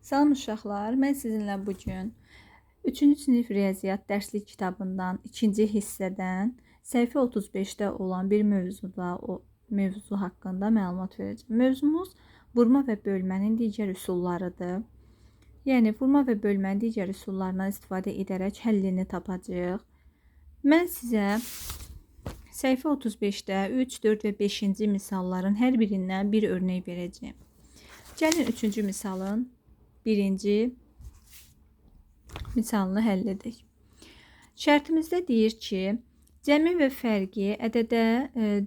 Salam uşaqlar, mən sizinlə bu gün 3-cü sinif riyaziyyat dərslik kitabından 2-ci hissədən səhifə 35-də olan bir mövzuda o mövzu haqqında məlumat verəcəm. Mövzumuz vurma və bölmənin digər üsullarıdır. Yəni vurma və bölmənin digər üsullarından istifadə edərək həllini tapacağıq. Mən sizə səhifə 35-də 3, 4 və 5-ci misalların hər birindən bir örnək verəcəyəm. Gəlin 3-cü misalın birinci misalını həll edək. Şərtimizdə deyir ki, cəmin və fərqi ədədə,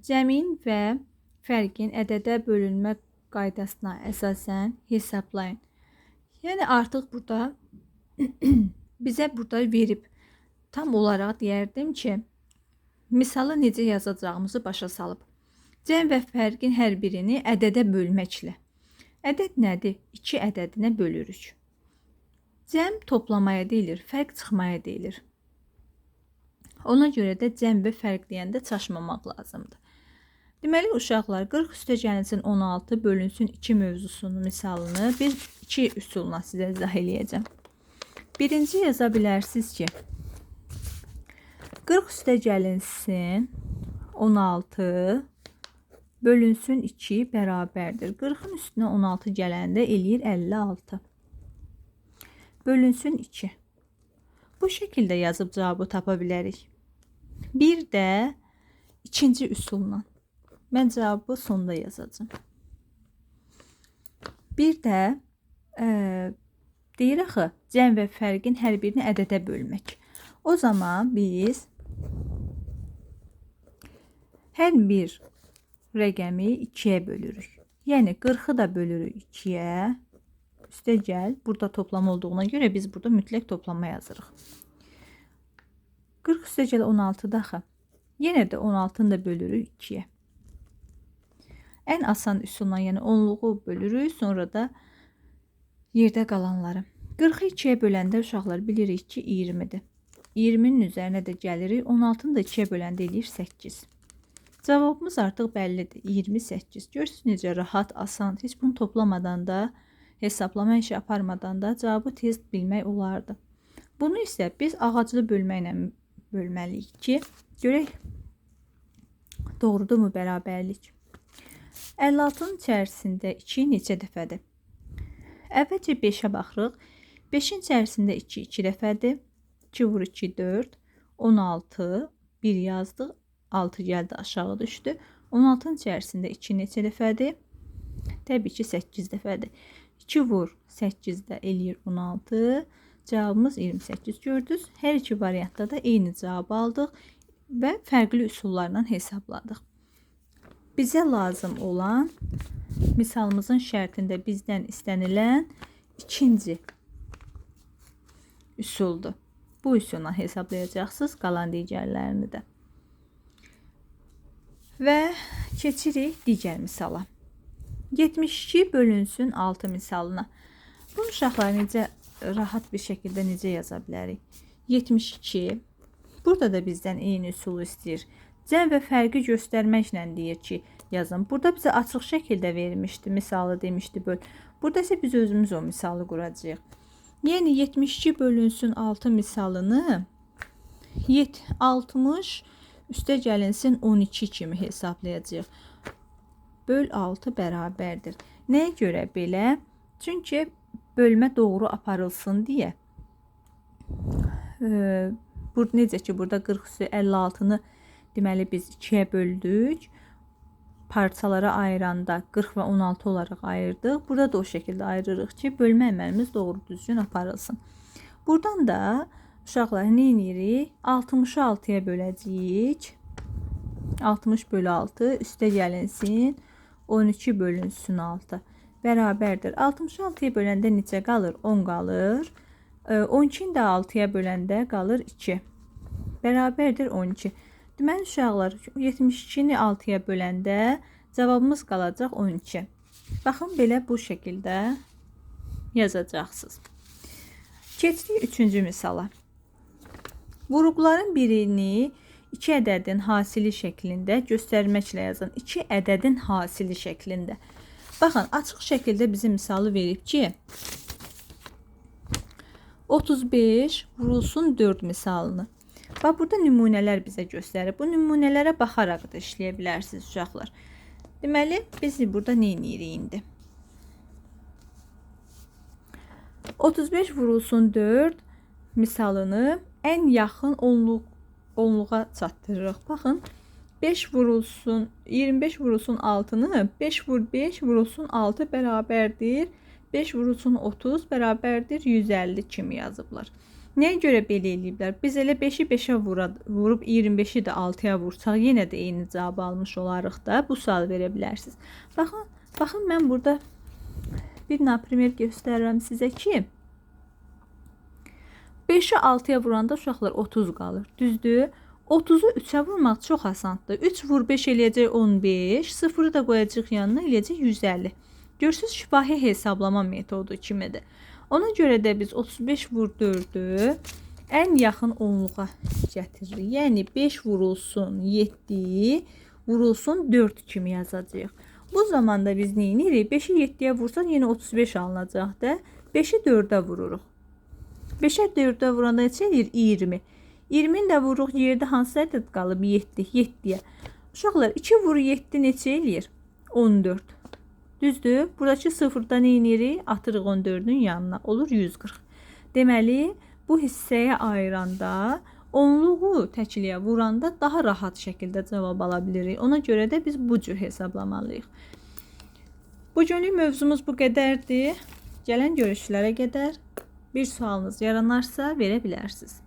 cəmin və fərqin ədədə bölünmə qaydasına əsasən hesablayın. Yəni artıq burada bizə burada verib tam olaraq deyərdim ki, misalı necə yazacağımızı başa salıb. Cəm və fərqin hər birini ədədə bölməklə. Ədəd nədir? 2 ədədinə bölürük. Cəm toplamaya deyilir, fərq çıxmaya deyilir. Ona görə də cəm və fərq deyəndə çaşmamaq lazımdır. Deməli, uşaqlar 40 üstə gəlinsin 16 bölünsün 2 mövzusunun misalını biz iki üsulla sizə izah eləyəcəm. Birinci yaza bilərsiniz ki, 40 üstə gəlinsin 16 bölünsün 2 bərabərdir. 40-ın üstünə 16 gələndə eləyir 56. Bölünsün 2. Bu şəkildə yazıb cavabı tapa bilərik. Bir də ikinci üsulla. Mən cavabı sonda yazacağım. Bir də deyir axı, cəm və fərqin hər birini ədədə bölmək. O zaman biz hər bir rəqəmi 2-yə bölürük. Yəni 40-ı da bölürük 2-yə. Üstə gəl, burada toplama olduğuna görə biz burada mütləq toplama yazırıq. 40 üstə gəl 16-da axı. Yenə də 16-nı da bölürük 2-yə. Ən asan üsulla, yəni onluğu bölürük, sonra da yerdə qalanları. 40-ı 2-yə böləndə uşaqlar bilirik ki, 20-dir. 20-nin üzərinə də gəlirik. 16-nı da 2-yə böləndə eləyir 8. Cavabımız artıq bəllidir. 28. Görürsünüz necə rahat, asan, heç bunu toplamadan da, hesablama işi aparmadan da cavabı tez bilmək olardı. Bunu isə biz ağaclı bölməklə bölməliyik ki, görək doğrudurmu bərabərlik. 56-nın içərisində 2 neçə dəfədir? Əvvəlcə 5-ə baxırıq. 5-in içərisində 2 2 dəfədir. 2 vur 2 4, 16, 1 yazdıq. 6 gəldi, aşağı düşdü. 16-nın içərisində 2 neçə dəfədir? Təbii ki, 8 dəfədir. 2 vur 8 də eləyir 16. Cavabımız 28. Gördünüz? Hər iki variantda da eyni cavabı aldıq və fərqli üsullarla hesabladıq. Bizə lazım olan misalımızın şərtində bizdən istənilən ikinci üsuldur. Bu üsulla hesablayacaqsınız qalan digərlərini də. Və keçirik digər misala. 72 bölünsün 6 misalına. Bunu uşaqlar necə rahat bir şəkildə necə yaza bilərik? 72. Burada da bizdən eyni üsulu istəyir. Cəm və fərqi göstərməklə deyir ki, yazın. Burada bizə açıq şəkildə vermişdi, misalı demişdi böl. Burada isə biz özümüz o misalı quracağıq. Yəni 72 bölünsün 6 misalını 60 üstə gəlinsin 12 kimi hesablayacağıq. Böl 6 bərabərdir. Nəyə görə belə? Çünki bölmə doğru aparılsın deyə. Burada necə ki, burada 40 üstü 56-nı deməli biz 2-yə böldük. Parçalara ayıranda 40 və 16 olaraq ayırdıq. Burada da o şəkildə ayırırıq ki, bölmə əməlimiz doğru düzgün aparılsın. Buradan da uşaqlar nə edirik? 60-ı 6-ya böləcəyik. 60 bölü 6 üstə gəlinsin. 12 bölünsün 6 bərabərdir. 60-ı 6-ya böləndə neçə qalır? 10 qalır. 12-ni də 6-ya böləndə qalır 2. Bərabərdir 12. Deməli uşaqlar 72-ni 6-ya böləndə cavabımız qalacaq 12. Baxın belə bu şəkildə yazacaqsınız. Keçdik üçüncü misala. Vuruqların birini iki ədədin hasili şəklində göstərməklə yazın. İki ədədin hasili şəklində. Baxın, açıq şəkildə bizə misalı verib ki, 35 vurulsun 4 misalını. Bax, burada nümunələr bizə göstərir. Bu nümunələrə baxaraq da işləyə bilərsiniz uşaqlar. Deməli, biz burada nə edirik indi? 35 vurulsun 4 misalını ən yaxın onluğa çatdırırıq. Baxın, 5 vurulsun, 25 vurulsun 6-nı 5 vur 5 vurulsun 6 bərabərdir. 5 vurulsun 30 bərabərdir 150 kimi yazıblar. Nəyə görə belə eləyiblər? Biz elə 5-i 5-ə vurub 25-i də 6-ya vursaq, yenə də eyni cavabı almış olarıq da. Bu sual verə bilərsiniz. Baxın, baxın, mən burada bir naprimer göstərirəm sizə ki, 5-i 6-ya vuranda uşaqlar 30 qalır. Düzdür? 30-u 3-ə vurmaq çox asandır. 3 vur 5 eləyəcək 15, 0-ı da qoyacaq yanına eləyəcək 150. Görürsünüz, şifahi hesablama metodu kimidir. Ona görə də biz 35 vur 4-ü ən yaxın onluğa gətiririk. Yəni 5 vurulsun 7 vurulsun 4 kimi yazacağıq. Bu zamanda biz nə edirik? 5-i 7-yə vursaq yenə 35 alınacaqdır. 5-i 4-ə vururuq. 5-ə 4-ə vuranda neçə eləyir? 20. 20-ni də vururuq, yerdə hansı ədəd qalıb? 7. 7-yə. Uşaqlar, 2 vur 7 neçə eləyir? 14. Düzdür? Buradakı 0-da nə edirik? Atırıq 14-ün yanına. Olur 140. Deməli, bu hissəyə ayıranda, onluğu təkliyə vuranda daha rahat şəkildə cavab ala bilirik. Ona görə də biz bu cür hesablamalıyıq. Bugünlük mövzumuz bu qədərdir. Gələn görüşlərə qədər bir sualınız yaranarsa verə bilərsiniz.